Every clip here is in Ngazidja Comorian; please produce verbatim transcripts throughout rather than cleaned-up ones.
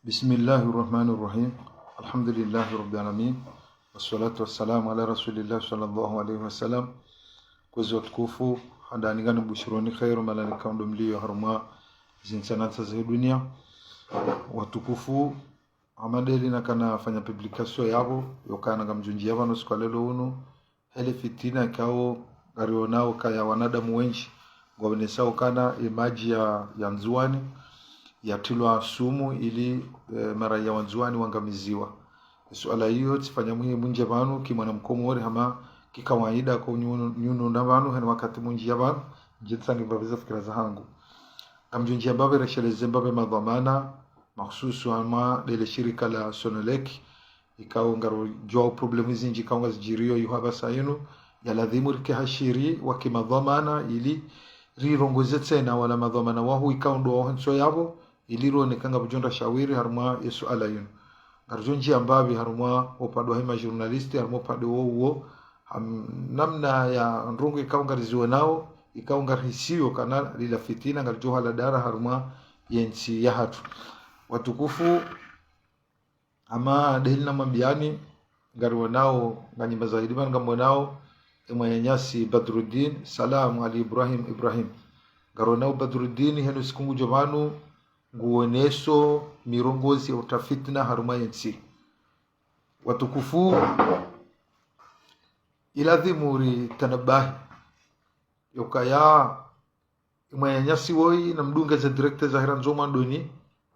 بسم الله الرحمن الرحيم. الحمد لله رب العالمين. والصلاة والسلام على رسول الله صلى الله عليه وسلم. Kwezi watukufu, handani ngani bushironi kheri, mahala ni kaundro mliyo harumwa zintsi na ntsi za dunia. Watukufu, hama ndeli nakana fanya publication yapvo, yokana ngamdjo ndjia pvanu siku ya leo unu, hele fitina ikao ngarionao kaya wanadamu wendji, ngwaonesao kana ye madji ya, ya Ndzuwani, yatrilwa sumu ili, eh, maraya wa Ndzuwani wangamiziwa. Suala iyo tsifanya muhimu ndje pvanu, ki mwana mkomori hama ki kawaida ko nyunu, nyunu na pvanu, hena wakati mundjia pvanu, ndje tsangi mbapvi za fikira zahangu. Ngamdjo ndjia mbapvi resheleze mbapvi madhwamana, mahususu hama ndele shirika la Sonelec, ikao ngarodjuao problemu zindji ikao ngazidjiriyo iho apvasa inu, ya ladhimu rike hashiri wa ki madhwamana ili rirongoze tsena wala madhwamana wahu ikao ndo waho ntso yapvo, ili rone ka ngapvo djo ndra shawiri harumwa ye suala yinu. Ngaridjo ndjia mbapvi harumwa upande wa hima journaliste, harumwa upande wo uwo, ham-, namna ya ndrongoo ikao ngarizionao, ikao ngarihisio kana lila fitina, ngaridjo hala dara harumwa ye ntsi yahatru. Watukufu, hama ndeheli namwambiani, ngariwonao, nganyimba zaidi pvanu ngamwonao, ye mwananyasi Badruddin Salam Ali Ibrahim Ibrahim. Ngariwonao Badruddin henu siku ngudjo pvanu, nguoneso mirongozi ya utra fitina harumwa ye ntsi. Watukufu, iladhimu ritanabahi. Yokaya, ye mwananyasi woyi namdunge ze direct za hira ndzo mwandoni,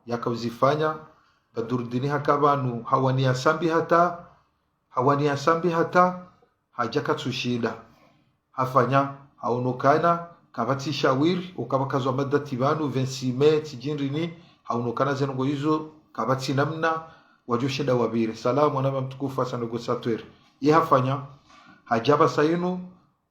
yakauzifanya, Badruddin haka pvanu, hawani ya sambi hata, hawani ya sambi hata, hadja katsushinda. Hafanya, haonokana, kapvatsi shawiri, ukapvakazwa madati pvanu, vingt-six mai, tsidjindrini, haonokana ze ndrongoo izo, kapvatsi namna, wadjo shinda wapvire. Salam, mwana mtukufu, asante kwa satweri. Ye hafanya, hadja apvasa inu,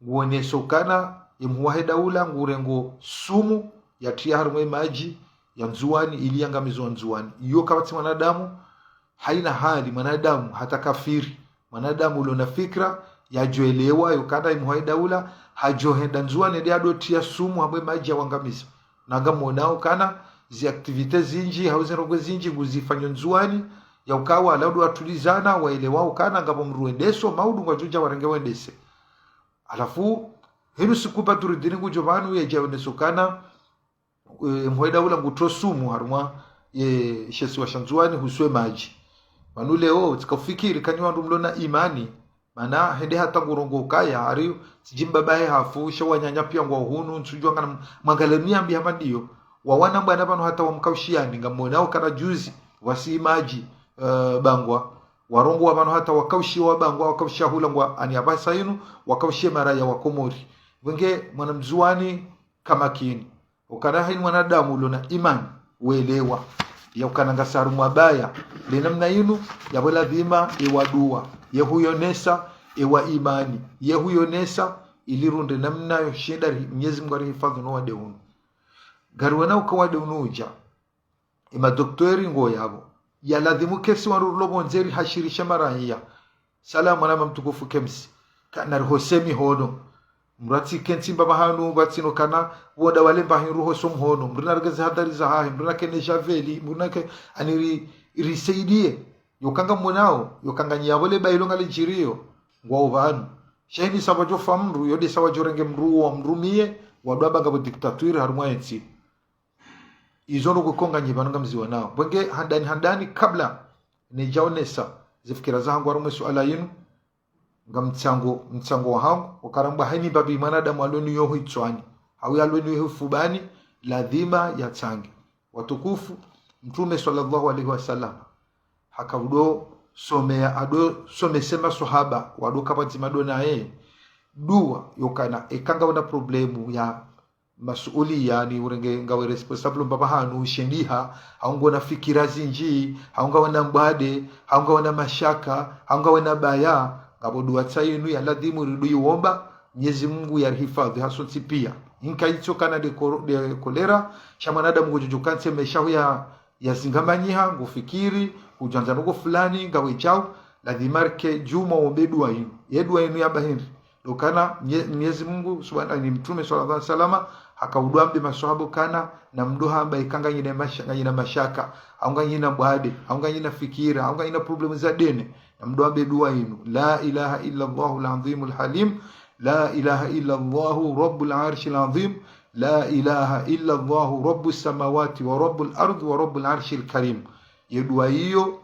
nguoneso kana, ye mhuu wahe daula, ngurengo sumu, yatria harumwa ye madji, ya Ndzuwani, ili yangamizo wa Ndzuwani. Iyo kapvatsi mwanadamu, haina hali, mwanadamu, hata kafiri, mwanadamu ulo na fikira, yadjoelewa, yokana ye mhuu wahe daula, hadjohenda Ndzuwani, nde adotria sumu, hamwe madji ya wangamiza. Na ngamwonao kana, zi activités zindji, hau ze ndrongoo zindji, nguzifanyo Ndzuwani, ya ukawa, laudu watulizana, waelewa, ukana, ngapvo mdru wendeso, maudu ngwadjodja warenge wendese. Halafu, hinu siku Badruddin ngudjo pvanu yadja oneso kana, eh, mhuu wahe daula ngutro sumu harumwa ye shesiwa sha Ndzuwani husu ye madji. Pvanu leo, tsika ufikiri kanyi wandru mlo na imani, mana hende hata ngurongoa ukaya, hari tsidji mbaba he hafu, sha wananya pia ngwao hunu, ntsudjuwa ngana mwangalie miambi hama ndiyo. Wawana mbwana pvanu hata wamkaushiani, ngamwonao kana juzi, wasi madji, eh, Bangwa. Warongoa pvanu hata wakaushiwa Bangwa, wakaushiwa hula ngwa ani apvasa inu, wakaushiwa maraya wa Komori. Wenge mwana Mndzuwani kamakini. Ukana haini mwanadamu ulo na imani, welewa. Ya ukana ngasi harumwa baya, le namna inu, yapvo ladhima, ye wa dua, ye huyonesa, ye wa imani, ye huyonesa, ili rundre namna yo shinda ri-, Mnyezi Mungu arihifadhwi no wade unu. Ngariwona uka wade unu udja, ye madokteri ngo yapvo. Ya ladhimu kesi wandru rulo pvondze rihashirishe maraya. Salam, mwana mtukufu Kemsi. Kana rihose mihono. Mdru atsi kentsi mbapvahanu, pvatsino kana, wonda wale mbahi ruhoso mhono. Mdru naregeze hadhari zahahe, mdru nakene javel, mdru nake ani ri-, risaidie. Yoka ngamwonao, yoka nganyi yapvo le bailo ngalidjiriyo. Ngwao pvanu. Sha hini sa wadjofa mdru, yo nde sa wadjorenge mdru wo wamrumiye, wadwamba ngapvo dictature harumwa ye ntsi. Izo ndo kukonga nyi pvanu ngamziwonao. Pvwenge handani handani kabla nidjaonesa ze fikira zahangu harumwa ye suala yinu, ngamtsango, mtsango wahangu, ukaramba haini mbapvi mwanadamu alweni yoho itswani, hau alweni yoho ifubani, ladhima yatsange. Watukufu, Mtrume swallallahu alayhi wa sallam, haka udo someya, ado somese maswahaba, wado kapvadzima do naye, dua, yokana, eka ngawena problemu ya masuuli, yani urenge ngawe responsable mbapvahanu, ushendiha, hau ngwena fikira zindji, hau ngawena mbwade, hau ngawena mashaka, hau ngawena baya, ngapvo dua tsayinu ya ladhimu ridu iwomba, Mnyezi Mungu yarihifadhwi hasontsi pia. Inka itso kana de kor-, de kolera, sha mwanadamu ngudjo djukantse mesha huya ya zingamanyiha, ngufikiri, hudjwandza ndrongoo fulani, ngawe djau, ladhima rike djuma wombe dua yinu. Ye dua yinu yamba hindri. Ndo kana Mnye-, Mnyezi Mungu, subhana-, ni Mtrume swallallahu alayhi wa sallama, Haka udjo wambe maswahaba ukana, na mdru hamba ika nganyina masha-, nganyina mashaka, au nganyina bwade, au nganyina fikira, au nganyina problemu za dene, na mdjo wambe dua inu: لا إله إلا الله العظيم الحليم، لا إله إلا الله رب العرش العظيم، لا إله إلا الله رب السماوات ورب الأرض ورب العرش الكريم. Ye dua iyo,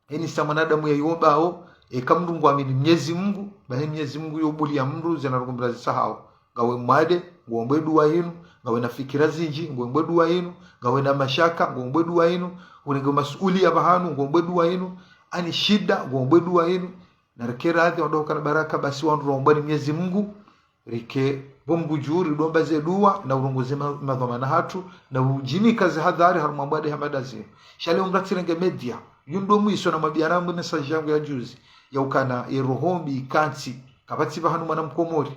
heni sa mwanadamu yaiombao, eka mdru ngwamini Mnyezi Mungu, bahi Mnyezi Mungu yo ubuliya mdru zena ndrongoo mbili zisahao. Ngawe mwade, ngombwe dua inu, ngawe na fikira zinji, ngombwe dua inu, ngawe na mashaka, ngombwe dua inu, urenge masuuliya pvahanu, ngombwe dua inu, ani shida, ngombwe dua inu. Na rike radhi, wandru ukana baraka, basi wandru waombwa ni Mnyezi Mungu, rike pvo Mungu dju, ridjo omba ze dua, na urongoze ma-, madhwamana hatru, na udjinika ze hadhari harumwa mbwade hama nda zinu. Sha leo mdru atsirenge media, yu ndo mwiso na mwambia na message yangu ya juzi, ya ukana ye roho mbi ikantsi, kapvatsi pvahanu mwana Mkomori.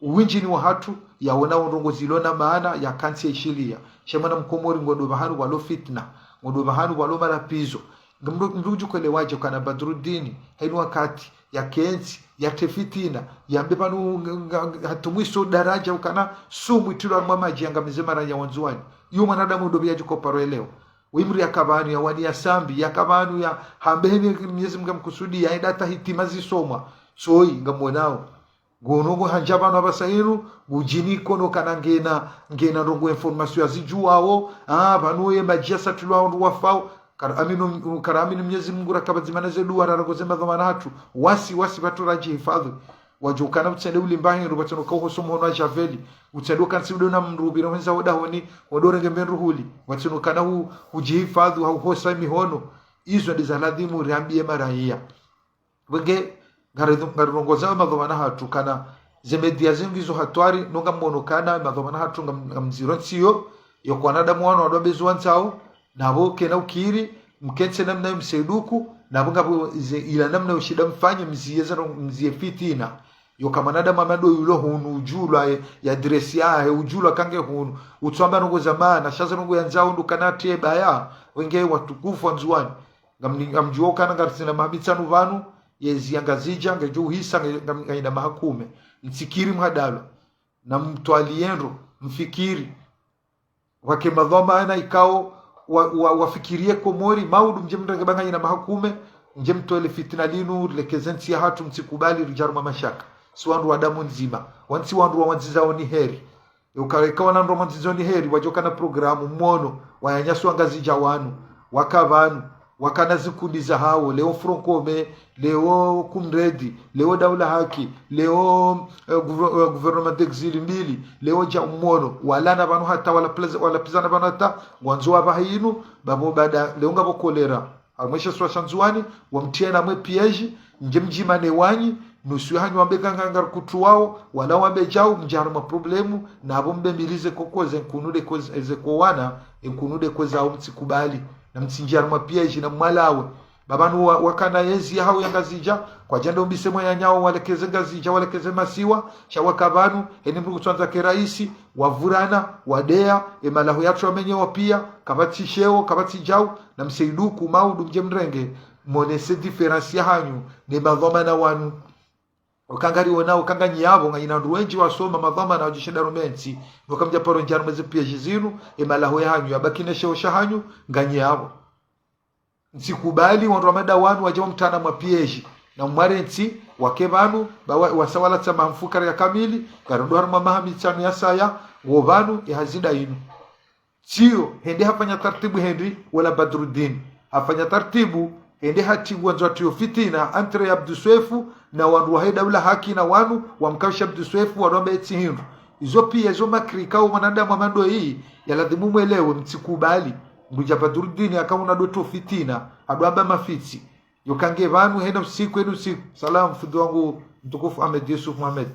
Uwindji ni wahatru, yaona ndrongoo zilo na maana, yakantsi yaishiliya. Sha mwana Mkomori ngondo pvahanu pvwalo fitna, ngondo pvahanu pvwalo malapvizo. Nge mdru, mdru udjo kwelewaje ukana Badruddin, heni wakati, yakentsi, yatre fitina, yambe pvanu nga-, nga-, hata mwiso daraja ukana sumu itilwa harumwa madji yangamize maranya wa Ndzuwani. Yu mwanadamu ndo pvi yadjo koparo elewa. Wemdru yaka pvanu yawaniya sambi, yaka pvanu ya hambe heni Mnyezi Mungu amkusudiya, yenda hata hitima zisomwa. Tsoyi, ngamwonao. Ngono ngohandja pvanu apvasa inu, ngudjini kono kana ngena, ngena ndrongoo information yazidjuwao, ah, pvanu ye madji yasatilwa wandru wafao, kara amini, kara amini Mnyezi Mungu raka pvadzima na ze dua, rarongoze madhwamana hatru, wasi, wasi pvatsu radjihifadhwi. Wadjo ukana utsende ulimba hindru, pvatsina uka uhoso mhono wa javel, utsende ukantsi udo na mdru, pvira hwendza wo dahoni, wado renge mbe ndru huli, pvatsina ukana u-, udjihifadhwi, ha uhosa mihono, izo ndiza ladhimu riambiye maraiya. Wenge, ngari-, ngarirongoza madhwamana hatru kana ze media zingi zo hatwari, no ngamwono kana madhwamana hatru ngam-, ngamziro ntsiyo, yo kwa wanadamu wanu wado wambe zo wandzao, na pvo kena ukiri, mkentsi namna yo msaiduku, na pvo ngapvo ze ila namna yo shinda mfanye, mziye zero, mziye fitina. Yo ka mwanadamu hama ndo yulo hunu, udjulwa ye, ye adresse yahe, udjulwa ka nge hunu, utsu amba ndrongoo za maana, sha ze ndrongoo yandzao ndo kana atriye baya, wenge watukufu wa Ndzuwani. Ngamni-, ngamdjuwa ukana ngaritsina maha mitsanu pvanu, yezi ya Ngazidja, ngedjo uhisa, nge-, ngam-, ngayina maha kume. Mtsikiri mhadalwa. Na mtwaliye ndro, mfikiri. Wake madhwamana ikao, wa, wa, wafikiriye Komori, maudu mdje mrenge ba ngayina maha kume, mdje mtwele fitina linu, lekeze ntsi yahatru, mtsikubali, ridja harumwa mashaka. Si wandru wa damu ndzima. Wantsi wandru wa wandzizao ni heri. Yo kare ka wana ndro mwandzizo ni heri, wadjo kana programu mwono, wanyanyasi wa Ngazidja wanu, waka pvanu, wakana zinkundi zahawo, leo Front Commun, leo Kumredi, leo Daula Haki, leo, eh, gouver-, eh, gouvernement d'exil mbili, leo dja mwono, walana pvanu hata, wala plaza-, wala pvizana pvanu hata, ngwandzo wapvaha inu, bapvo baada, leo ngapvo kolera. Harumwa she isiwa sha Ndzuwani, wamtriya namwe piège, mdje mdjimane wanyi, nusu yahanyu wambe ka nga-, ngarikutruwao, wala wambe djau, mdje harumwa problemu, na apvo mbe mbilize koko ze nkunu de ko z-, ze ko wana, e nkunu de ko zao mtsikubali, na mtsindjie harumwa piège, na mwalawe. Ba pvanu wa-, wakana yezi yahawo ya Ngazidja, kwadjanda umbise mwananyao, walekeze Ngazidja, walekeze masiwa, sha waka pvanu, heni mdru kutswandza ke raisi, wavurana, wadeya, e malaho yatru wamenyewa piya, kapvatsi sheo, kapvatsi djau, na msaiduku, maudu mdje mrenge, monese différence yahanyu, ne madhwamana wanu. Uka ngariwona, uka nganyi yapvo, ngayina wandru wendji wasoma, madhwamana wadjishinda harumwa entsi, no ka mdjaparo ndjia harumwa ze piège zinu, e malaho yahanyu, yabaki ne sheo shahanyu, nganyi yapvo. Mtsikubali wandru wa mada wanu wadje wamtriya harumwa piège. Na mware ntsi, wake pvanu, ba wa-, wasa walatsa mamfukare ya kamili, ngarondo harumwa maha mitsanu yasaya, wo pvanu, ye hazi nda inu. Tsiyo, hende hafanya tartibu hende, wala Badruddin. Hafanya tartibu, hende hati ngwandzo atriyo fitina, entre ya Abdou Soefo, na wandru wahe Daula Haki na wanu, wamkawisha Abdou Soefo, wanu wambe etsi hindru. Izo piya, izo makri ikao mwanadamu hama ndo yi, ya ladhimu mwelewe, mtsikubali. Mdru dja Badruddin, yaka huna ndo tro fitina, ado amba mafitsi. Yo ka nge pvanu hena usiku, hena usiku. Salam, fundi wangu mtukufu Ahmed Yusuf Mohamed.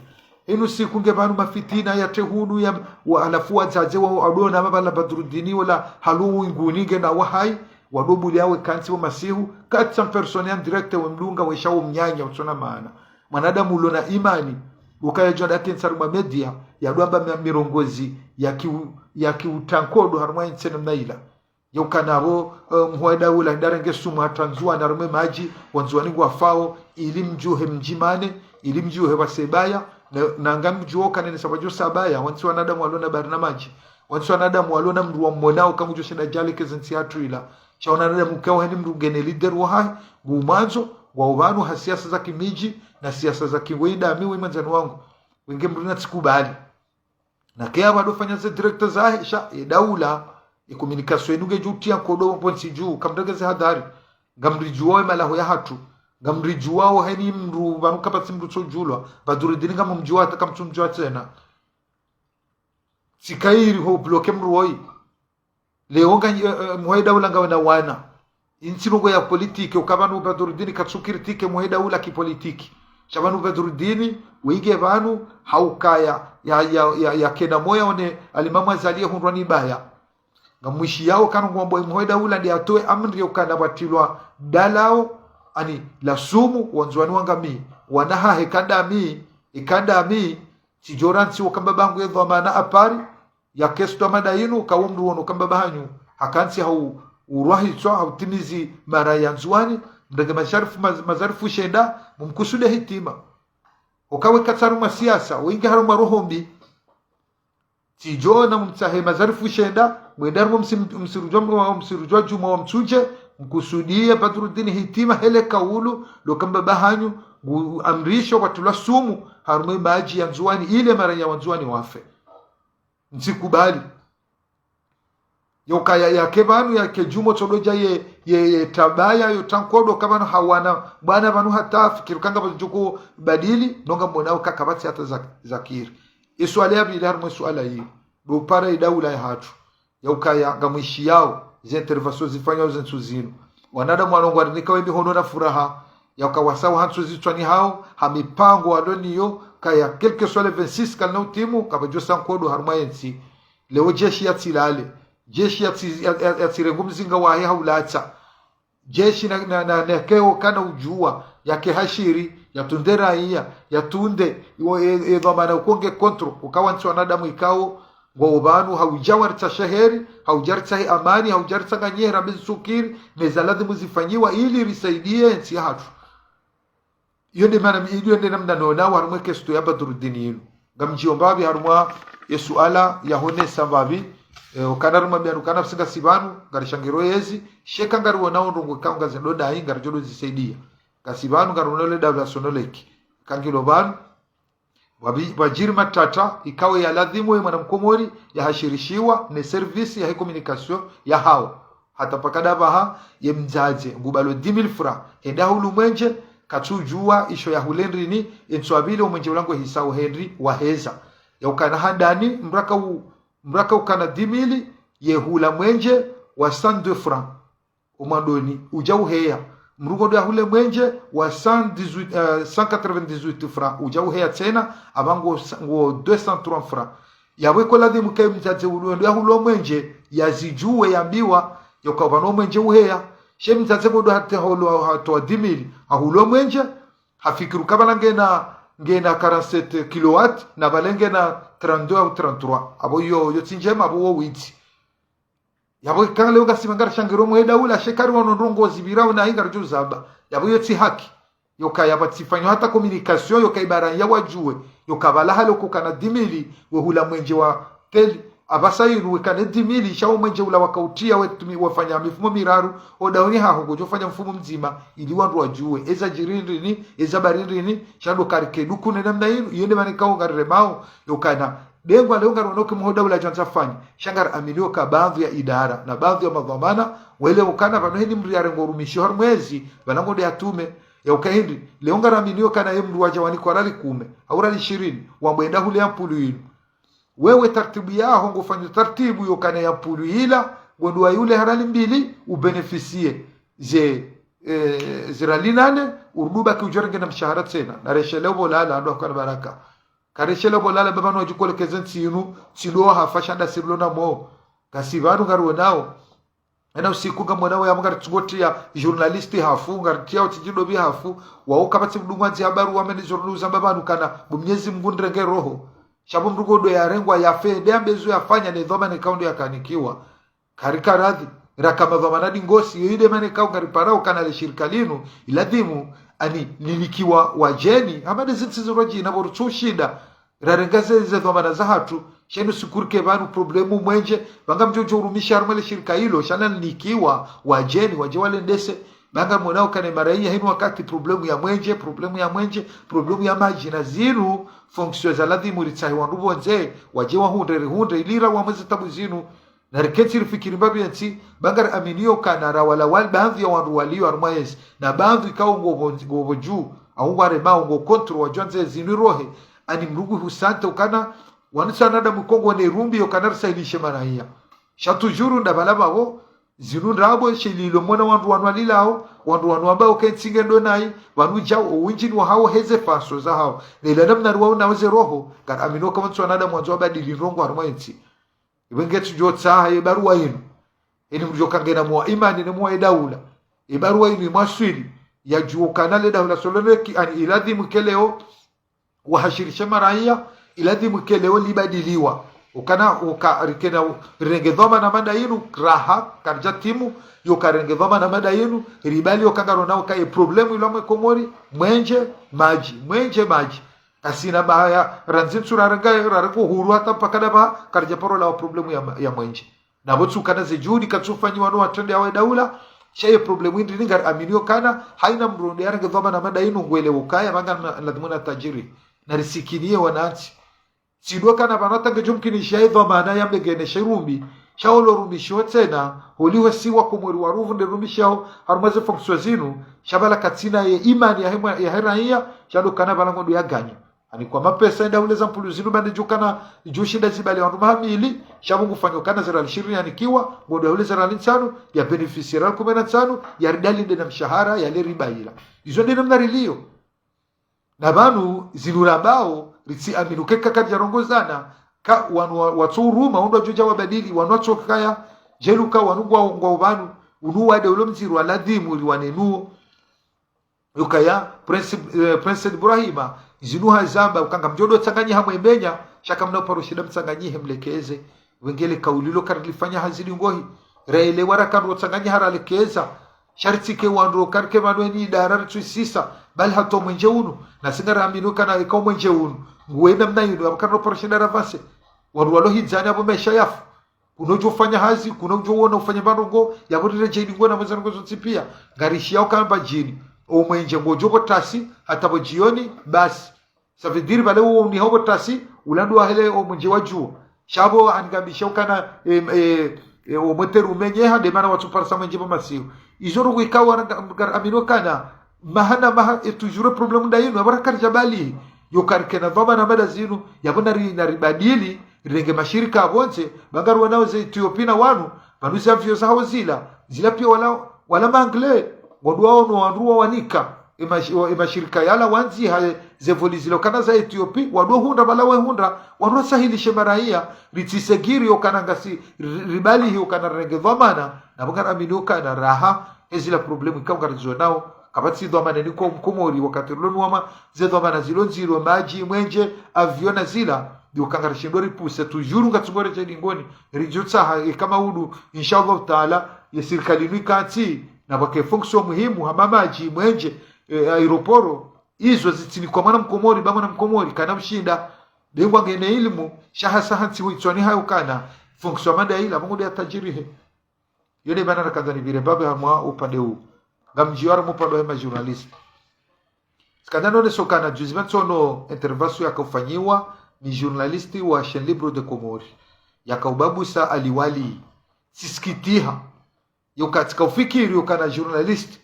Hena usiku nge pvanu mafitina ya trehunu ya, wa, halafu wadzadze wa, ado na mabala Badruddin, wala halo winguni nge na wahai, wado buliya we kantsi wa masihu, quatre cents personnes en direct we mdunga, we shawo mnyanya, utsona maana. Mwanadamu ulo na imani, ukaya djwanda kentsi harumwa media, yado amba mi-, mirongozi, ya ki u-, ya ki utankodo harumwa entsi namna ila. Yo kana apvo, eh, mhuu wa daula, ndarenge sumu hata Ndzuwani harumwa madji, Wandzuwani ngwafao, ili mdjuhe mdjimane, ili mdjuhe wasebaya, Na, na ngamdjuo ukana ne sababu djo sabaya, wantsi wanadamu walo na barnamaji, wantsi wanadamu walo na mndru wa mmonao ukaya ngudjo shinda yalekeze ntsi yahatru ila. Sha wanadamu ukaya heni mndru ngena leader wahahe, ngumwandzo, ngwao pvanu ha siasa za kimiji, na siasa za kiwedami we mwandzani wangu. Wenge mndru natsikubali. Na kaya pvwa ndo fanya ze directeur zahe, sha, ye daula, ye communication yinu ngedjo utriya nkodo pvo ntsi dju, kamdregeze hadhari. Ngamridjuwao ye malaho yahatru. Ngamridjuwao heni mndru, pvanu kapvatsi mndru tsodjulwa. Badrudini ngamumdjuwa hata kamtsumdjuwa tsena. Tsi kayiri ho bloquer mndru woyi. Leo nga, eh, eh, mhuu we daula ngawe na wana. Intsi ndrongo ya politiki, uka pvanu Badrudini katsu critiquer mhuu we daula kipolitiki. Sha pvanu Badrudini, wenge pvanu, ha ukaya, ya, ya, ya, ya kena moya one, Alimamu Azali yehundrwa ni baya. Ngamwishiyao ukana ngwambo mhuu we daula nde yatowe amri ukana pvwatrilwa dalao, ani la sumu, wandzuwani wangamiye, wana hahe kandami, ikandami, tsidjo rantsi ukamba pvangu ye dhwamana apvali, ya kesto amada yinu, kawo mndru wono ukamba pvahanyu, hakantsi hau urwahitswa, hautimizi mara ya Ndzuwani, mrenge mazarifu, maz-, mazarifu shenda, mumkusude hitima. Ukawe katsi harumwa siasa, wenge harumwa roho mbi. Tsidjo na mumtsahe mazarifu shenda, mwende harumwa msi-, msiru djwa, msiru djwa djumwa wa Mtsudje, mkusudiye Badrudini Hitima hele kaulu, ndo ukamba pvahanyu, ngu amrisho pvwatrilwa sumu, harumwa ye madji ya Ndzuwani, ile mara ya Wandzuwani wafe. Ntsikubali. Yo ukaya, yake pvanu, yake djumwa tsododja ye, ye, ye tabaya, yo tankodo, uka pvanu hawana, bwana pvanu hata fikiri ukaya ngapvo djuku badili, no ngamwonao uka kapvatsi hata za-, zakiri. Ye suala ya pvili harumwa ye suala yinu. Ndo upara ye daula yahatru. Ya ukaya ngamwishiyao, ze intervention zifanyao ze ntsu zinu. Wanadamu wanu ngwarinika we mihono na furaha, ya uka wasao ha ntsu zitswani hawo, ha mipango walo nayo, kaya quel que soit le vingt-six kalina utimu, kapvadjo sa nkodo harumwa ye ntsi. Leo jeshi yatsilale, jeshi yatsi-, ya, ya, yatsirengu mzinga wahe haulatsa. Jeshi na, na, na, na keo kana udjuwa, yake hashiri, yatunde raiya, yatunde, iwo e, e dhwamana ukonge kontro, ukawa ntsi wanadamu ikao, ngwao pvanu, haudja waritsashe heri, haudja ritsahe amani, haudja ritsanganyihe rambe zisukiri, ne za ladhimu zifanyiwa ili risaidiye ntsi yahatru. Iyo nde mana, iyo nde namna nonao harumwa ye kesto ya Badrudini yinu. Ngamdjiyo mbapvi harumwa ye suala yahonesa mbapvi, eh, ukana harumwa pvanu ukana pvwa si ngasi pvanu, ngarishangiro yezi, sha eka ngariwonao ndrongo ikao ngazendo dayi, ngaridjo ndo zisaidiya. Ngasi pvanu ngariwonao le daula Sonelec. Eka ngilo pvanu, pvwapvi-, pvwadjiri matata, ikao ya ladhimu ye mwana Mkomori, yahashirishiwa, ne service yahe communication yahawo. Hata paka ndapvaha, ye mdzadze, ngubalo dix mille francs, hende hahulu mwenje, katsudjuwa isho yahule ndrini, ye ntsu ya pvili wo mwenje ula ngwehisao hende waheza. Ya ukana handani, mndru aka u-, mndru aka ukana dix mille, ye hula mwenje wa cent deux francs. Omwandoni, udja uheya. Mndru ngo ndo yahule mwenje wa cent dix-huit, eh, cent quatre-vingt-dix-huit francs. Udja uheya tsena, apva ngo, ngo deux cent trois francs. Yapvo iko ladhimu ke mdzadze ulo ndo yahule mwenje, yazidjuwe yambiwa, ya uka pvanu mwenje uheya. Sha ye mdzadze ngo ndo hata holo hatowa dix mille, hahule mwenje, hafikiri uka pvala ngena, ngena quarante-sept kilowatts, na pvale ngena trente-deux au trente-trois. Apvo yo, yo tsi ndjema, apvo wo witsi. Yapvo ika leo ngasi pvanu ngarishangiro mwe daula, sha eka riwono ndrongo zipvirao na inga ridjuzamba. Yapvo yo tsi haki. Yo ukaya pvwatsifanywa hata communication, yo uka ibara ya wadjuwe. Yo uka pvala hale ukana dix mille, we hula mwenje wa tel. Apvasa yinu wekane dix mille, sha wo mwenje ula wakautiya wetumi-, wafanya mifumo miraru, o dahoni haho ngodjo fanya mfumo mdzima, ili wandru wadjuwe. Eza djiri ndrini, eza bari ndrini, sha ndo karike duku ne namna yinu, iyo nde mana ikao ngariremao, yo ukana dengwa leo ngariwono uka mhuu daula djwandza fanya, sha ngariaminio uka baadhwi ya idara, na baadhwi ya madhwamana, wele ukana pvanu heni mndru yarengo urumishiho harumwa yezi, pvanu ngo ndo yatume, ya uka hindri, leo ngariaminio ukana ye mndru wadja wanikwa rali kume, au rali shirini, wambo enda hule ye ampulu yinu. Wewe tartibu yaho ngofanyo tartibu yo ukana ye ampulu yila, ngo ndo wayule ha rali mbili, ubénéficier ze, eh, ze rali nane, urudi ubaki udjo renge na mshahara tsena, na reshelee opvo lala, ndo ukana baraka. Kareshelee opvo lala, baba no wadjukolekeze ntsi yinu, tsi ndo hafa sha nda sirilo na mo. Ngasi pvanu ngariwonao. Ena usiku ngamwonao yamwe ngaritsungotriya journaliste hafu, ngaritriya utsidji ndo pvi hafu, wao kapvatsi mndru ngwandzo habari wameni journal uzamba pvanu ukana, bo Mnyezi Mngu nirenge roho. Sha pvo mndru ngo ndo yarengwa yafe, nde yambe zo yafanya ne dhwamana ikao ndo yakanikiwa. Karika radhi, raka madhwamana ndingosi, yo inde mana ikao ngaripara ukana le shirika linu, iladhimu, ani linikiwa wadjeni, hama nde zintsi zirwadji na pvo rutsushinda rarenga ze, ze dhwamana zahatru. Sha inu siku rike pvanu problemu mwenje, pvanga mdjo udjo urumisha harumwa le shirika ilo, sha nalinikiwa wadjeni wadje walendese. Pvanga mwonao ukana maraiya hinu wakati problemu ya mwenje, problemu ya mwenje, problemu ya madji na zinu, fonction za ladhimu ritsahe wandru pvondze wadje wahundre, rihundre ili rawa mweze tabu zinu. Na riketsi rifikiri mbapvi yentsi, pvanga riaminio ukana rawala wali baadhwi ya wandru walio harumwa yentsi, na baadhwi ikao ngo pvo, ngo pvo dju, au ngwaremao ngo contrôle wadjwandze zinu irohe, ani mdru ngu husante ukana wanu tsi wanadamu ikao ngwone irumbi yo ukana risahilishe maraiya. Sha toujours nda pvala pvapvo, zinu ndrabo she lilo mwana wandru wanu walilao, wandru wanu wambao ukentsi ngendo nayi, pvanu djao owindji ni wahao heze fonction zahao. Na ila namna riwao nao ze roho, kariaminio ukana wanu tsi wanadamu wandzo wabadili ndrongoo harumwa yentsi. Iwe ngetsudjo tsaha ye baruwa inu. Eni mdjo kangena mwa imani ne mwa ye daula. Ye baruwa inu imwaswili. Yadjuwa ukana le daula Soloneki ani iladhimu ike leo wahashirishe maraiya, iladhimu ike leo libadiliwa. Ukana uka rikena rirenge dhwamana mada inu, raha, karidja timu, yo uka rirenge dhwamana mada inu, ribali yo uka ngaronao uka ye problemu ilo mwe Komori, mwenje, madji, mwenje, madji. Kasina baya, randzi ntsu rarenga, rareko huru hata mpaka daba, karidja paro lawa problemu ya, ya mwenje. Na pvo tsi ukana ze juhudi katsufanyiwa no watrende yawe daula, sha ye problemu indri ni ngariaminio ukana, haina mdru nde yarenge dhwamana mada inu ngwelewo ukaya, pvanga na, ladhimu na tajiri. Na risikiniye wanantsi. Tsi ndo ukana pvanu hata ngedjo mkinisha ye dhwamana ya mbengene she rumbi, sha olo rumbi sho tsena, holiho si wa Komori waruvu nde rumbi shao, harumwa ze fonction zinu, sha pvala katsina ye imani ya hemwa, ya heraiya, sha ndo ukana pvala ngondo ya ganyo. Ani kwa mapesa enda ule za mpulu zinu pvande djo ukana, djo ushinda zibali wandru maha mili, sha pvo ngufanyao ukana ze riali shirini yanikiwa, ngondo ya ule ze riali ntsanu, ya bénéficier riali kume na ntsanu, ya ridalinde na mshahara, ya le riba ila. Izo nde namna rilio. Na pvanu zinu rambao, ritsiamini uke kaka djarongozana, ka wanu wa, watso uruma, undru wadjo dja wabadili, wanu watso kaya, djeli uka wanu ngwa, ngwa pvanu, unu wade ulo mdziro wa ladhimu riwane nuwo. Yo ukaya, Prince, eh, Prince Ibrahima, zinu hazamba, uka ngamdjo ndo tsanganyiha mwemenya, sha kamna uparo shinda mtsanganyihe mlekeze. Wengele kauli lo karilifanya hazi lingohi. Raelewa raka ndo tsanganyiha ralekeza. Sha ritsike wandru karike pvanu eni idara ritsusisa. Bali hata omwenje unu. Na si ngariaminio ukana eka omwenje unu. Nguwe namna inu, apvo karina uparo shinda ravase. Wandru walo hidzani apvo maesha yafu. Kuna udjo ufanya hazi, kuna udjo uona ufanya pvanu ngo, yapvo riredjei ndrongoo na mweza ndrongoo zontsi pia. Ngarishiyao uka Mbadjini. Omwenje ngodjo pvo tasi, hata pvo djioni, basi. Ça veut dire pvale uwo unihao pvo tasi, ulandu wahele omwenje wa djuo. Sha pvo anigambisha ukana, em, eh, eh, omweteri umenyeha, nde mana watsuparisa mwenje pvo masihu. Izo ndrongoo ikao wana nga, ngariaminio ukana, maha na maha, e toujours problème nda inu, apvo rakaridja bali. Yo uka rikena dhwamana mada zinu, yapvo nari, naribadili, rirenge mashirika apvondze, pvanga riwanao ze Ethiopie na wanu, pvanu ze avion zahao zila, zila pia wala, wala ma Anglais, ngondo waono wandru wawanika, e mash-, e mashirika yala wandziha, ze voli zila ukana za Ethiopie, wandru wahundra, pvala wahundra, wandru wasahilishe maraiya, ritsisegiri yo ukana ngasi, ri-, ribalihi yo ukana rirenge dhwamana, na pvo ngariaminio ukana raha, ezila problème ikao ngarizo nao, kapvatsi dhwamana niko Mkomori, wakati rilo nuwama, ze dhwamana zilo ndziro, madji, mwenje, avion na zila, yo uka ngarishindo ripuse, toujours ngatsungo redjei ndrongoni, ridjo tsaha, eka maudu, inshallah taala, ye sirikali inu ikantsi, na pvwake fonction muhimu, hama madji, mwenje, eh, aéroport, izo zitsinikwa mwana Mkomori, ba mwana Mkomori, kana ushinda, be ngwa ngena ilimu, sha hasa hantsi wo itswani hayo ukana, fonction mada ila, pvangu nde ya tajirihe. Yo nde mana rakandza nipvire mbapvi harumwa upande wu. Ngamdjiwara mupande wa hema journaliste. Tsikandza nonese ukana juzi pvantsono intervention yakaufanyiwa ni journaliste wa Chaîne Libre de Comores. Yakaubabusa Ali Wali. Tsisikitiha. Yo uka tsikaufikiri ukana journaliste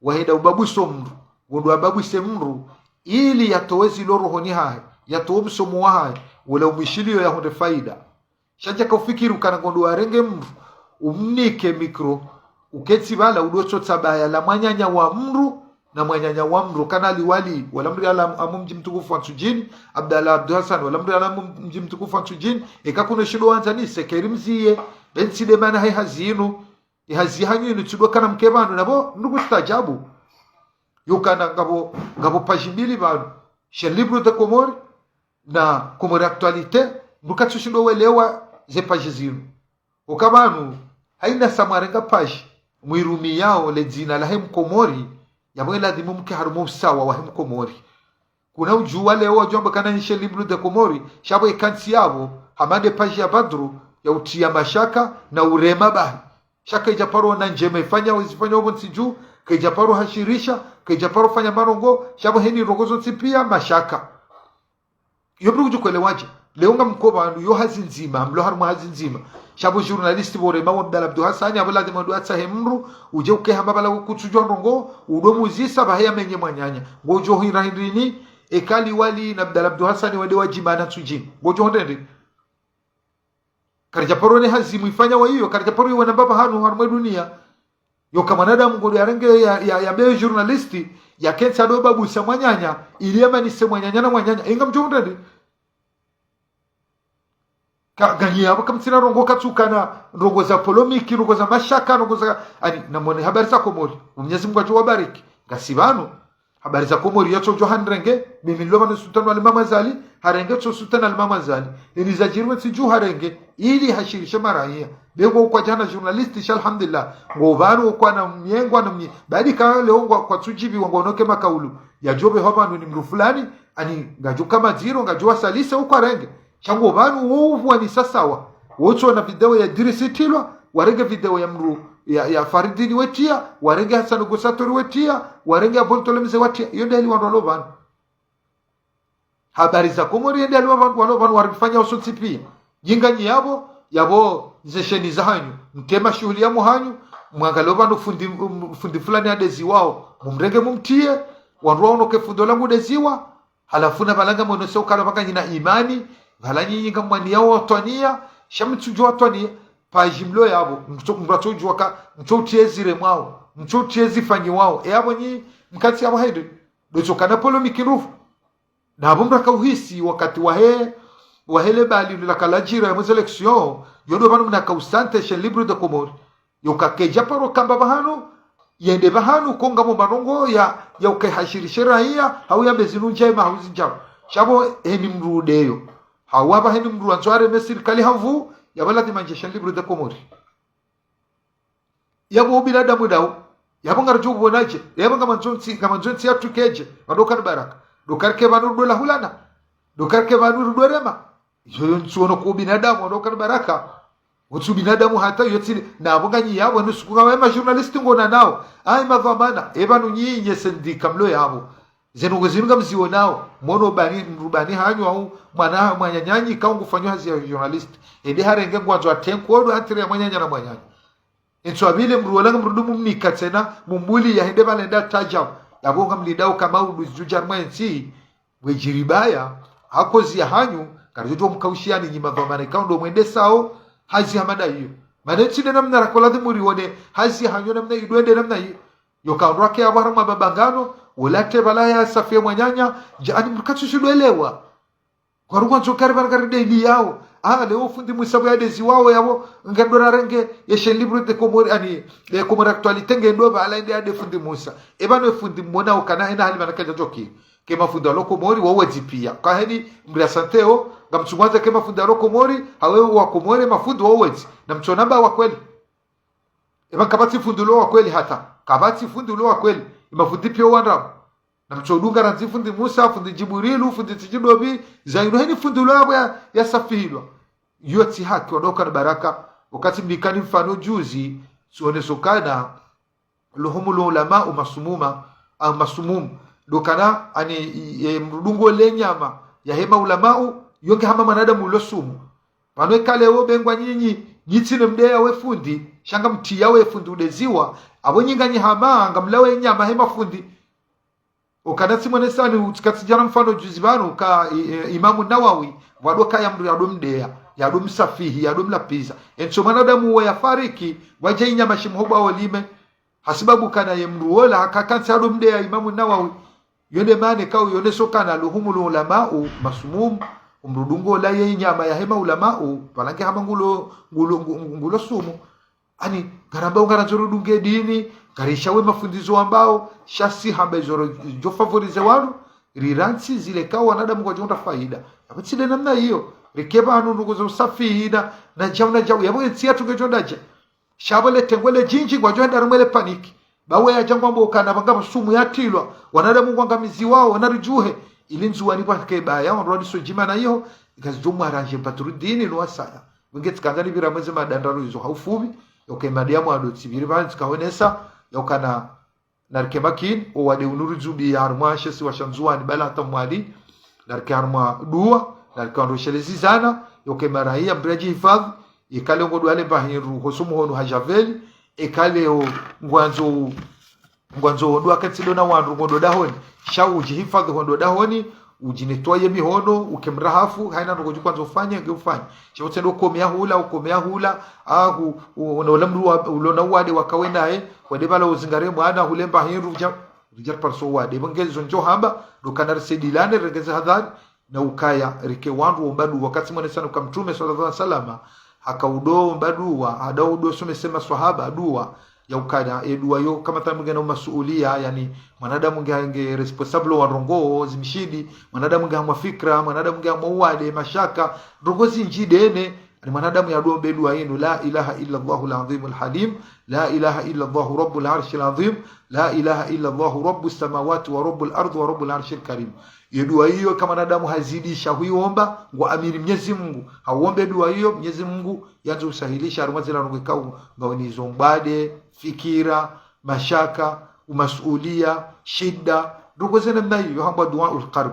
wahenda ubabuso mndru, ngondo ababuse mndru, ili yatowe zilo rohoni hahe, yatowe msomo wahahe, wala umwishiliyo yahundre faida. Sha djakaufikiri ukana ngondo warenge mndru, umnike micro, uketsi pvala udo tsotsa baya la mwananya wa mndru, na mwananya wa mndru, kana Ali Wali, wala mndru yalamu amu mdji mtukufu wa Ntsudjini, Abdallah Abdou Hassan, wala mndru yalamu mdji mtukufu wa Ntsudjini, eka kuna shindo wandzanise, keri mziye, be ntsi nde mana hayi hazi inu, ye hazi hanyu inu tsi ndo kana mke pvanu, na pvo, ndru kustajabu. Yo ukana ngapvo, ngapvo page mbili pvanu. Chaîne Libre de Comores na Comores Actualité, ndru katsushindo welewa ze page zinu. Uka pvanu, haina sa mwarenga page, mwirumiyao le dzina lahe Mkomori, Yapvo ladhimu mke harumwa usawa wahe mkomori. Kuna udjuwa leo wadjo amba kana nyi Chaîne Libre de Comores, sha pvo ikantsi yapvo, hama nde page ya Badru, ya utriya mashaka, na urema bahi. Sha kaidja paro na ndjema ifanya, izifanya opvo ntsi dju, kaidja paro hashirisha, kaidja paro fanya marongo, sha pvo heni ndrongo zontsi piya mashaka. Iyo mdru kudjo kwelewadje. Leo ngamko pvanu, yo hazi ndzima, mlo harumwa hazi ndzima. Sha pvo journaliste pvo rema wa Abdallah Abdou Hassane, apvo ladhimu ndo atsahe mdru, udje uke hama pvala kutsudjuwa ndrongo, udo muzisa pvahe ya menye mwananya. Ngodjo hindra hindrini, eka liwali na Abdallah Abdou Hassane wende wadjimana ntsudjini. Ngodjo hindra hindrini. Karidja paro ne hazi mwifanya wa iyo, karidja paro iwe na mbapvi hanu harumwa dunia. Yoka mwanadamu ngodo yarenge ya, ya, ya be journaliste, ya kentsi ado babusa mwananya, ili yamanise mwananya na mwananya. Inga mdjo hindra hindrini. Ka, nganyi yapvo kamtsina ndrongo katsukana, ndrongo za polémique, ndrongo za mashaka, ndrongo za, ani, namone habari za Komori. Mwenyezi Mungu adjo wabariki. Ngasi pvanu, habari za Komori yatsodjo handrenge, mimi nilo pvanu sultani wa Imam Azali, harenge tso sultani wa Imam Azali. Eni zadjiri wentsi dju harenge, ili hashirishe maraya. Be ngo kwadjana journaliste, sha alhamdulillah. Ngo pvanu kwana myengo na mnye. Badi ka leo ngo kwatsudjibiwa ngo noke makaulu. Yadjo be hwa pvanu ni mdru fulani, ani ngadjo kama dziro, ngadjo wasalise ukwarenge. Sha ngo pvanu wo upvwani sasawa. Wotsona video ya Idrisi itilwa, warenge video ya mdru, ya, ya Faridini wetriya, warenge Hassan Gousatori wetriya, warenge Abou Tolemize watriya. Iyo nde hali wandru walo pvanu. Habari za Komori yende hali wandru walo pvanu warifanya osontsi piya. Nyi nganyi yapvo, yapvo ze chaîne za hanyu. Mtrema shuhuli ya mwa hanyu, mwangalie pvanu fundi, um, fundi fulani adeziwao. Mumrenge mumtriye, wandru waono ke fundi ola ngudeziwa, halafu na pvala ngamwonese ukana pvaka nyina imani, pvala nyinyi ngamwaniyao watwaniya, sha mtsudjuwa watwaniya, page mlo yapvo, mtso, mtso udjuwa ka, mtso utriye ziremwao, mtso utriye zifanyiwao. E yapvo nyi, mkantsi yapvo hende, ndo tsokana polémique ndrupvu. Na apvo mraka uhisi wakati wahe, wahe le bali lula kaladjira ya mwezi élection, yo ndo pvanu mnaka usante Chaîne Libre de Comores. Yoka kaidja paro kamba pvahanu, yende pvahanu konga mo marongo ya, ya uke hashirishe raya, hau yambe zinu ndjema, hau zindjau. Sha pvo heni mdru udeyo. Hau apva heni mdru andzo areme sirikali ha nvu, yapvo ladhimu ndje Chaîne Libre de Comores. Yapvo ubinadamu ndawo. Yapvo ngaridjo upvonadje. Yapvo ngamandzo ntsi, ngamandzo ntsi yatru kedje. Pvado kana baraka. Ndo karike pvanu rudo lahulana. Ndo karike pvanu rudo rema. Iyo yo ntsuono ku ubinadamu, ndo kana baraka. Utsu ubinadamu hata iyo tsili. Na apvo nganyi yapvo, nusuku ngawe ma journaliste ngona nawo. Ayi madhwamana. E pvanu nyinyi sendika mlo yapvo. Zenu ngwe zinu ngamzionao. Mono bani, mdru bani hanyu hau, mwana, mwananyanyi, ka ngufanyo hazi ya journaliste. Ende harenge ngwandzo atenku, odo hatire ya mwananya na mwananya. Entsu apvile mdru wola ngamrudu mumnika tsena, mumbuli ya hende pvale nda tadjau. Yapvo ngamlindao kama udu zidjudja harumwa entsi, wedjiribaya, hakozi ya hanyu, karidjo mkaushiani nyi madhwamana ikao ndo mwendesao, hazi hama nda iyo. Mana entsi nde namna rakola dhimuri wone, hazi ya hanyu namna idwende namna iyo. Yoka ndrwake apvo harumwa mabangano, wola te pvala ya safiye mwananya, dja ani mkatsu shidwelewa. Kwaru kwandzo kari pvanu kari deni yawo. Ah, leo fundi Musa pvo yadeziwao yapvo, ngendo rarenge ye Chaîne Libre de Comores, ani, ye Comores Actualité ngendo pvala ende yade fundi Musa. E pvanu e fundi mwona ukana hena hali pvanu kadja toki. Ke mafundi walo Komori, wo wedzi piya. Ka heni mria santeo, ngamtsungwandzo ke mafundi walo Komori, hawe wa Komori, mafundi wo wedzi. Na mtsona mba wa kweli. E pvanu kapvatsi fundi ulo wa kweli hata. Kapvatsi fundi ulo wa kweli. E mafundi piya wandrabo. Na mtsodunga randzi fundi Musa, fundi Djibrilu, fundi Tsidjidobi, zayinu heni fundi ulo yapvo ya, ya safihilwa. Iyo tsi haki, wandru kana baraka, wakati mnikani mfano juzi, tsuoneso kana, لحوم العلماء مسمومة، au مسموم. Ndo kana, ani, e, mdru ngole nyama, yahe maulamau, yo nge hama mwanadamu ulo sumu. Pvanu eka leo be ngwa nyinyi, nyitsine mdeya we fundi, sha ngamtriya we fundi udeziwa, apvo nyi nganyi hama, ngamlawe nyama he mafundi. Ukana tsimwonesani, utsikatsi djana mfano juzi pvanu, ka, e, e, Imamu Nawawi, pvwado kaya mdru yado mdeya, yado msafihi, yado mlapviza. Entso mwanadamu uwo yafariki, wadja inyama shimhoba olime. Hasibabu kana ye mdru wola, hakakantsi yado mdeya Imamu Nawawi. Yo nde mana ikao yoneso kana لحوم العلماء مسموم, umdru dungo la ye inyama yahe maulamau, pvala nge hama ngulo, ngulo, ngu-, ngulo sumu. Ani, ngaramba ungarandzo rudunge dini, ngarishawe mafundi zo wambao, sha si hamba izo ro-, djo favoriser wandru, rirantsi zile ka wanadamu ngwadjo hundra faida. Yapvo tsi nde namna iyo, rike pvanu ndrongoo zo usafihi na, na djau na djau, yapvo entsi yatru ngedjo ndadje. Sha pvo le tengwe le djindji ngwadjo henda harumwa le panique. Bawe yadja ngwambo ukana pvanga pvasumu yatrilwa, wanadamu ngwangamiziwao, wanaridjuhe. Ili Ndzuwani pvwake baya, wandru walisojima na iho, ikazidjo mwarandje mpaturudini no wasaya. Wenge tsikandza nipvira mweze madandraro izo ha ufupvi, yoke madi ya mwando tsipviri pvani tsikaonesa, yokana narike makini, owade unu ridzubi ya harumwa she isiwa sha Ndzuwani, bala hata Mwali, narike harumwa dua, narike wandru shelezi zana, yoke maraya mdru yadjihifadhwi, ikale ngo dua le mba hindru, hoso muhono hadjaveli, ikale o ngwandzo, ngwandzo dua katsido na wandru ngodo dahoni, sha udjihifadhwi hondo dahoni, udjinetwaye mihono, uke mrahafu, haina ndrongo djikwandzo ufanye, nge ufanye. Sha utsendo kome ya hula, ukome ya hula, ahu, u-, una ula mdru wa, ulona uwade wakawe naye, wade bala uzingare mwana, hule mba hindru, udja, udja parso uwade. Pvo nge zo ndjo hamba, ndo kana risaidilane, rengeze hadhari, na ukaya rike wandru womba dua. Wakati mwenesa nuka Mtrume swallallahu alaihi wasallam, haka udo omba dua, hada udo somese maswahaba dua, ya ukaya, e dua iyo, kama tanu ngena umasuulia, yani, mwanadamu nge, nge responsable wa ndrongo, zimshindi, mwanadamu nge hamwa fikra, mwanadamu nge hamwa uwade, mashaka, ndrongo zindji dene, yani mwanadamu yado ombe dua inu, لا إله إلا الله العظيم الحليم، لا إله إلا الله رب العرش العظيم، لا إله إلا الله رب السماوات ورب الأرض ورب العرش الكريم. Iyo dua iyo, eka mwanadamu hazidisha huiomba, ngwa amini Mnyezi Mungu, hauombe dua iyo, Mnyezi Mungu yandzo usahilisha harumwa zila ndrongo ikao ngawe nizo mbade, fikira, mashaka, umasuulia, shida, ndrongo ze namna iyo, hambwa duaul karb.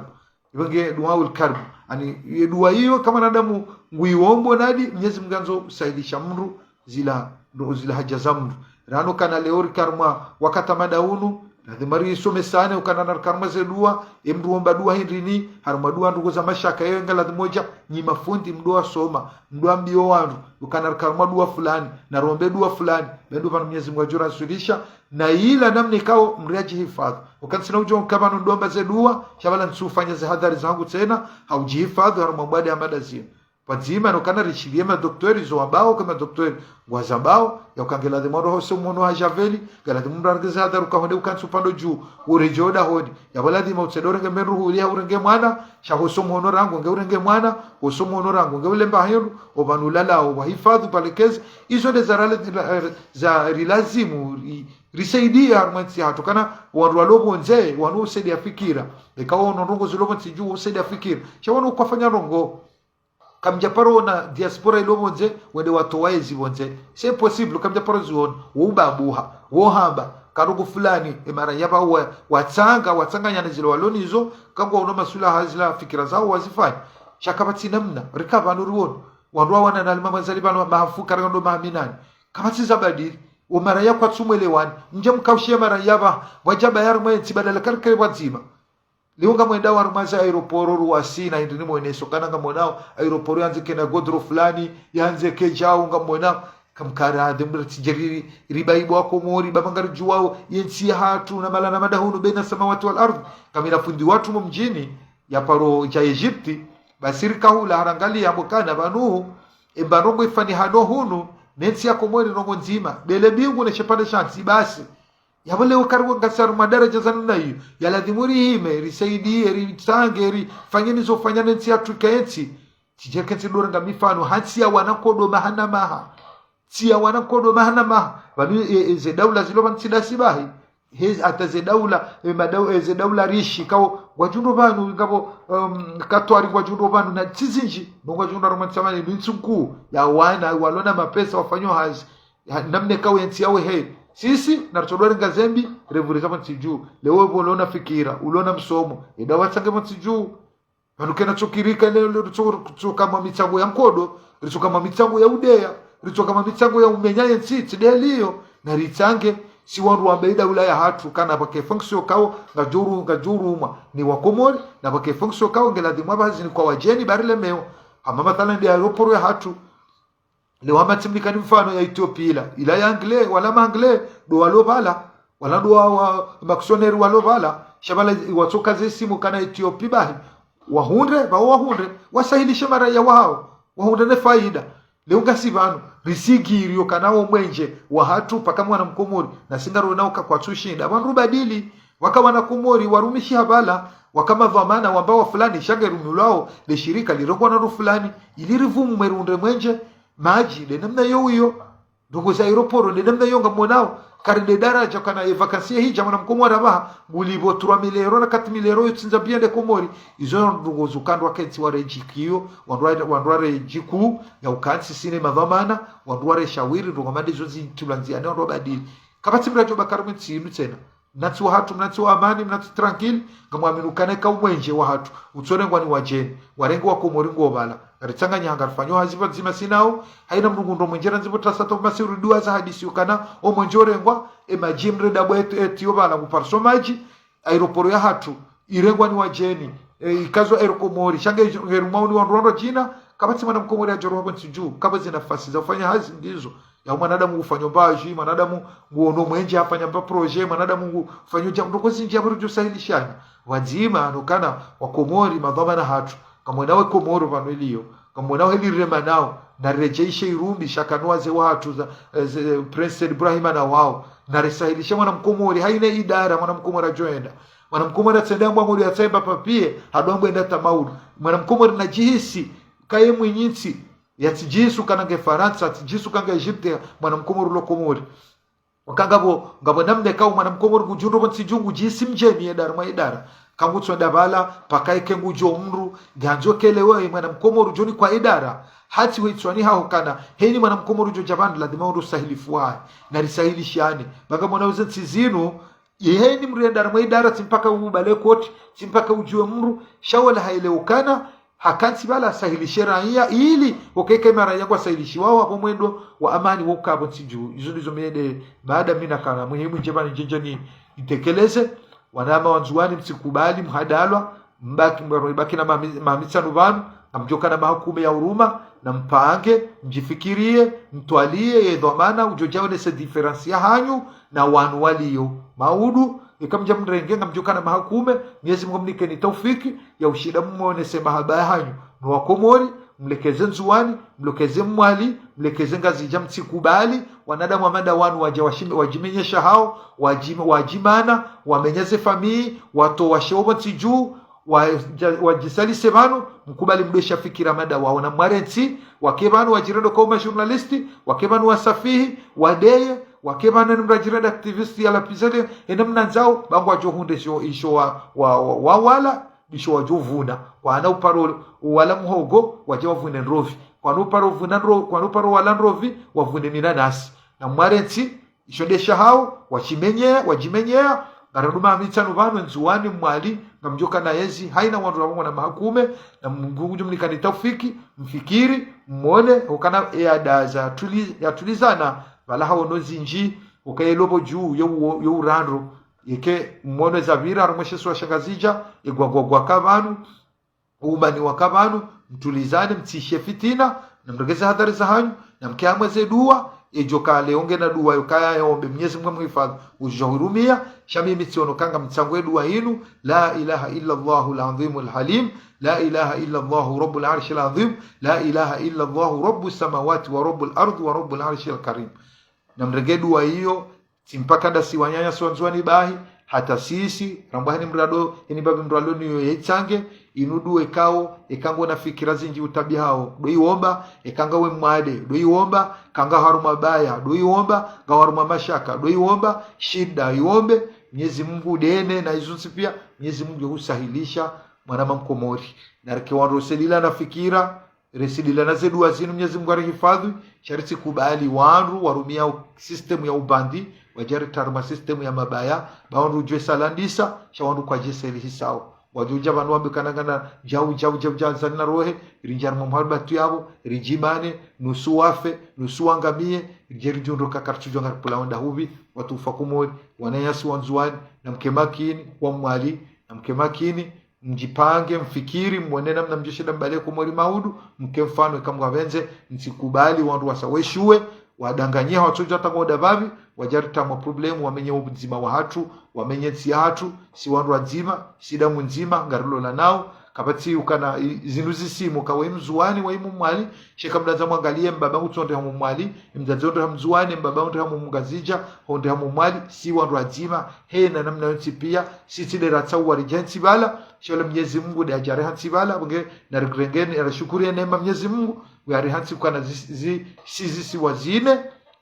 Iwe nge duaul karb. Ani, ye dua iyo, eka mwanadamu nguiombo nadi, Mnyezi Mungu yandzo usahilisha mdru, zila, ndo zila haja za mdru. Rano kana leo rike harumwa wakati mada unu, lazima risomesane ukana na rike harumwa ze dua, e mdru omba dua hindrini, harumwa dua ndrongo za mashaka, yewe nga lazima udja, nyi mafundi mdo wasoma, mdo ambio wandru, ukana rike harumwa dua fulani, na rombe dua fulani, bendo pvanu Mnyezi Mungu adjo rasulisha, na ila namna ikao mdru yadjihifadhwi. Ukantsina udjo nkapvanu ndo omba ze dua, sha bala ntsufanya ze hadhari zangu tsena, haudjihifadhwi harumwa mbade ya mada zinu. Pvadzima no kana rishiliye madokteri zo wambao, ke madokteri ngwazambao, ya uka nge ladhima roho so mwono hadjaveli, nge ladhima mdru arengeze hadhari uka honde ukantsi upvando dju, uredjee dahoni. Yapvo ladhima utsedo urenge mdru hulia urenge mwana, sha hoso mwono rangu nge urenge mwana, hoso mwono rangu nge ulemba hindru, opvanu ulalao, wahifadhwi, upvalekeze. Izo nde za rale-, za rilazimu, ri-, risaidia harumwa ntsi hatru, kana wandru walo pvondze, wanu usaidia fikira. Eka wono ndrongo zilo pvo ntsi dju, usaidia fikira. Sha wanu ukwafanya ndrongo. Kamdja paro ona diaspora ilo pvondze, wende watowa ezi pvondze. C'est possible, kamdja paro ziona. Wo ubabuha, wo hamba, karugu fulani, e mara yaba wa, watsanga, watsanganya ne zilo walo nizo, kangwa uno masula ha zila fikira zao wazifanya. Sha kapvatsi namna, rika pvanu riwono. Wandru wawana na lima mazali pvanu mahafu karanga ndo mahaminani. Kapvatsi zabadili, o mara ya kwatsu mwelewani. Mdje mkaushiye mara yaba, wadjaba ya rumwe ntsi badala karikere pvwadzima. Leo ngamwendao harumwa ze aéroport ruwasina, hindri ni mweneso, kana ngamwonao aéroport yandze kena godoro fulani, yandze ke djau, ngamwonao. Kamkara, dembre tijeri, riba ibo wa Komori, baba ngaridjuwao, ye ntsi ya hatru, na mala na mada hunu, بين السماوات والأرض. Kamina fundi watru mo mdjini, ya paro dja Egypte, basi rika hula harangalia yambo kana pvanu, emba ndrongo ifanyihano hunu, ne ntsi ya Komori ndrongo ndzima, bele mbingu ne shepvandre sha ntsi basi. Yapvo leo kari ngasi harumwa daraja za namna iyo, ya ladhimu rihime, risaidie, ritsange, rifanye nizo fanya ne ntsi ya Afrika ye ntsi. Tijeke ntsi dore nga mifano, ha ntsi ya wana nkodo maha na maha. Ntsi ya wana nkodo maha na maha. Pvanu, e, e, ze daula zilo pvanu tsi dasi bahi. He, hata ze daula, e, madau-, e, ze daula rishi, kao, ngwadjo ndo pvanu, ngapvo, um, Katwari ngwadjo ndo pvanu, na ntsi zindji, no ngwadjo ndo harumwa ntsi amani, ni ntsi nkuu, ya wana, walo na mapesa, wafanyo hazi. Ha, namna ikao ye ntsi yawe he. Sisi, naritso dore nga zembi, revuriza pvo ntsi dju. Leo pvo ulona fikira, ulona msomo. Eda watsange pvo ntsi dju. Pvanu kena tsokirika leo, leo ritso, ritsoka mwa mitsango ya nkodo, ritsoka mwa mitsango ya udeya, ritsoka mwa mitsango ya umenya ye ntsi, tsi deliyo, na ritsange, si wandru wambe idaula ya hatru, kana pvake fonction kao, ngadjuru, ngadjurumwa, ni wa Komori, na pvake fonction kao, nge ladhimu apvaha zini kwa wadjeni, bari lemeo. Hama mathalan nde aéroport ya hatru, leo hama tsimnikani mfano ya Ethiopie ila. Ila ya anglais, wala ma anglais, ndo walo pvala. Wala ndo wa, wa, maksioneri walo pvala. Sha pvala watsoka ze simu kana Ethiopie bahi. Wahundre, pvao wahundre. Wasahilishe maraya wahao. Wahundre ne faida. Leo ngasi pvanu. Risigiri yo kana wo mwenje. Wa hatru paka mwana mkomori. Na si ngaronao ka kwatsu shinda. Wandru badili. Waka wana Komori, warumishi ha pvala. Waka madhwamana, wamba wa fulani. Sha nge rumilwao. Le shirika lirongwa na ru fulani. Ili rivumu mwe rihundre mwenje. Madji, nde namna yo iyo. Ndrongo za aéroport, nde namna yo ngamwonao. Kari nde daraja kana ye vacances ya hija mwana mkomori apvaha, ngulipvo trois mille euros na quatre mille euros yo tsindza bien nde Komori. Izo ndrongoo zo ukandwa kentsi wa redji kiyo, wandru wa, wandru wa redji kuu, ya ukantsi sisi ne madhwamana, wandru wa reshawiri, ndrongoo mande zo zintulwa ndziani, wandru wa badili. Kapvatsi mradjo baka harumwa entsi inu tsena. Mna ntsi wahatru, mna ntsi wa amani, mna ntsi tranquille, ngamwamini ukana eka umwenje wahatru, utsorengwa ni wadjeni, warenge wa Komori ngo pvala. Ritsanganya hanga rifanyo hazi pvadzima sinawo, haina mndru ngundro mwenje randzi pvo trasa to masi ridua za hadisi ukana, omwenje orengwa, e madji mreda bwe eti, eti yo pvala ngu parso madji, aéroport yahatru, irengwa ni wadjeni, e, ikazo Air Comores, sha nge, nge rumwa uni wandru wandru djina, kapvatsi mwana mkomori adjoro hapvo ntsi dju, kapvatsi nafasi za ufanya hazi ndizo. Ya mwanadamu ngufanyo mbaji, mwanadamu nguono mwenje hafanya mba projet, mwanadamu ngufanyo dja, ndrongoo zindji ya mrudjo sahilishana. Pvadzima, ano kana, wa Komori, madhwamana hatru. Kamwena we Komoro pvanu iliyo. Kamwena we heli rema nao. Na redjeishe irumbi, shaka no wazee wahatru za, eh, ze, Prince Ibrahima na wao. Na risahilishe mwana mkomori, haina idara, mwana mkomori adjoenda. Mwana mkomori atsende ambwa ngoli atsaimba papier, hadwambwe enda tamaulu. Mwana mkomori na djihisi, kaye mwinyi ntsi. Yatsidjihisi ukana nge Farantsa, yatsidjihisi ukana nge Egypte, mwana mkomori ulo Komori. Waka ngapvo, ngapvo namna ikao mwana mkomori ngudjundro pvo ntsi dju ngudjihisi mdjeni ye dara mwa idara. Kangutsonda pvala, paka ike ngudjo mndru, ngandzo kelewe ye mwana mkomori udjo nikwa idara. Hatsi we itswani haho kana, heni mwana mkomori udjo dja pvanu ladhima undru sahilifu wahe. Na risahilishane. Banga mwana uze ntsi zinu, iheni mndru yenda harumwa idara, tsi mpaka ubale koti, tsi mpaka udjuwe mndru, sha wola haelewa ukana, hakantsi pvala sahilishe raiya, ili, ukeke mara yangwa sahilishiwao, hapvo mwendo, wa amani, wo ukapvo ntsi dju, izo ndizo mi nde, baada mi nakana, muhimu ndje pvani ndje ndje ni, nitekeleze, wanama wa Ndzuwani mtsikubali, mhadalwa, mbaki, mbaki na mami-, mamitsanu pvanu, ngamdjoka na maha kume ya huruma, na mpange, mdjifikirie, mtwalie, ye dhwamana, udjo djaonese différence yahanyu, na wanu waliyo. Maudu, ika mdja mrenge, ngamdjoka na maha kume, Mnyezi Mungu amnikeni taufiki, ya ushinda mmonese mahaba yahanyu. No wa Komori, mlekeze Ndzuwani, mlekeze Mwali, mlekeze Ngazidja mtsikubali, wanadamu wa mada wanu wadja washime-, wadjimenyesha hao, wadjima-, wadjimana, wamenyeze famii, watowa sheo pvo ntsi dju, wadja-, wadjisalise pvanu, mkubali mdwesha fikira mada wao na mware ntsi, wake pvanu wadjirendo kao ma journaliste, wake pvanu wasafihi, wadeye, wake pvanu ni mradjirenda activiste ya lapizele, ene mnandzao, bangu wadjo hunde sho, isho wa, wa, wa, wa wala, bisho wadjo vuna. Kwana uparo wala muhogo, wadje wavune ndrovi. Kwana uparo vuna ndro-, kwana uparo wala ndrovi, wavune minanasi. Na mware ntsi, isho nde shahao, washimenye-, wadjimenyea, ngaraduma mamitsanu pvanu, Ndzuwani, Mwali, ngamdjoka na yezi, haina wandru wapvo na maha kume, na Mungu ngudjo mnikani taufiki, mfikiri, mmone, ukana e ada za tuli-, ya tulizana, pvala haono zindji, uka ye lopvo dju, yo u-, yo urandro, yeke mmono zapvira, harumwa she isiwa sha Ngazidja, ye gwagwagwa ka pvanu, umani waka pvanu, mtulizane, mtsishe fitina, na mregeze hadhari zahanyu, na mke hamweze dua, edjo ka leo ngena dua, yo kaya yaombe, Mnyezi Mungu amuhifadhi, udjo hurumia, sha mimi tsiono ka ngamtsangwe dua inu, لا إله إلا الله العظيم الحليم، لا إله إلا الله رب العرش العظيم، لا إله إلا الله رب السماوات ورب الأرض ورب العرش الكريم. Na mrenge dua iyo, tsi mpaka ndasi wananya si wa Ndzuwani bahi, hata sisi, rambwa heni mrado, heni babi mrado niyo yetsange, inu dua ikao, eka ngona fikira zindji utabi hao, ndo iomba, eka ngawe mwade, ndo iomba, ka nga harumwa baya, ndo iomba, nga harumwa mashaka, ndo iomba, shinda iombe, Mnyezi Mungu dene, na izo ntsi pia, Mnyezi Mungu yohusahilisha, mwanama Mkomori. Na reke wandru selila na fikira, resilila na ze dua zinu Mnyezi Mungu arihifadhi, sha ritsikubali wandru warumia u-, système ya ubandi, wadje rita harumwa système ya mabaya, ba wandru udjwe salandisa, sha wandru kwadje selihisao. Wadjo udja pvanu wambe kana ngana, djau, djau, djau, djau, zani na rohe, rindjie harumwa mharibatwi yapvo, ridjimane, nusu wafe, nusu wangamie, ridje ridjundro ka karitsudjo ngaripvula wenda hupvi, watukufu wa Komori, wananyasi wa Ndzuwani, na mke makini, wa Mwali, na mke makini, mdjipange, mfikiri, mwone namna mdjoshinda mbale Komori maudu, mke mfano eka mngapvendze, mtsikubali wandru wasa weshuwe, wadanganyiha watsodja tango dapvapvi, wadje rita harumwa problème, wamenye udzima wahatru, wamenye ntsi yahatru, si wandru wadzima, si damu ndzima, ngarilolanao, kapvatsi ukana, i-, zinu zisimu, ka we Mndzuwani, wa imu Mwali, sha eka mnadza mwangalie mbaba ngutsonde hamu Mwali, mdzadze onde hamu Ndzuwani, mbaba onde hamu Mngazidja, onde hamu Mwali, si wandru wadzima, hena namna yontsi pia, si tsi dera tsawu waridja ntsi pvala, sha ola Mnyezi Mungu nde adja reha ntsi pvala, bunge na rigrengeni, arashukuri ye neema Mnyezi Mungu, we areha ntsi ukana zi, zi, si zisiwa zine,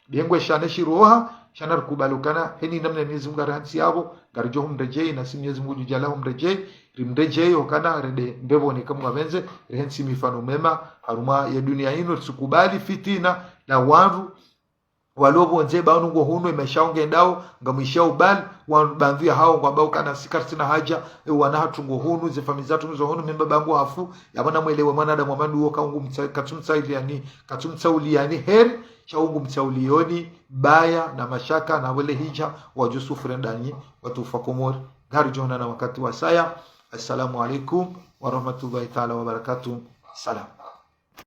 bengwe shane shiroha, Sha narikubali ukana heni namna Mwenyezi Mungu arihantsi yapvo, ngaridjo humredjei, nasi Mwenyezi Mungu djudjaalia humredjei, rimredjei ukana rende mbepvoni kamwe ngapvendze, rihantsi mifano mema harumwa ye dunia inu, risikubali fitina na wandru walo pvondze, ba wanu ngo hunu, ye maesha yao ngendao, ngamwishiao bali, wanu bandhu ya hao ngwambao ukana si karitsina haja, e wana hatru ngo hunu, ze famiyi zatru ngizo hunu, mi mbaba yangu hafu, yapvo namwelewe mwanadamu wa manu uwo ka ngumtsa-, katsumtsauliyani, katsumtsauliyani heri, sha ngumtsauliyoni baya na mashaka na wele hija wadjo sufri ndani watukufu wa Komori. Ngaridjo onana wakati wasaya. Assalamu alaikum warahmatullahi taala wabarakatuh. Salam.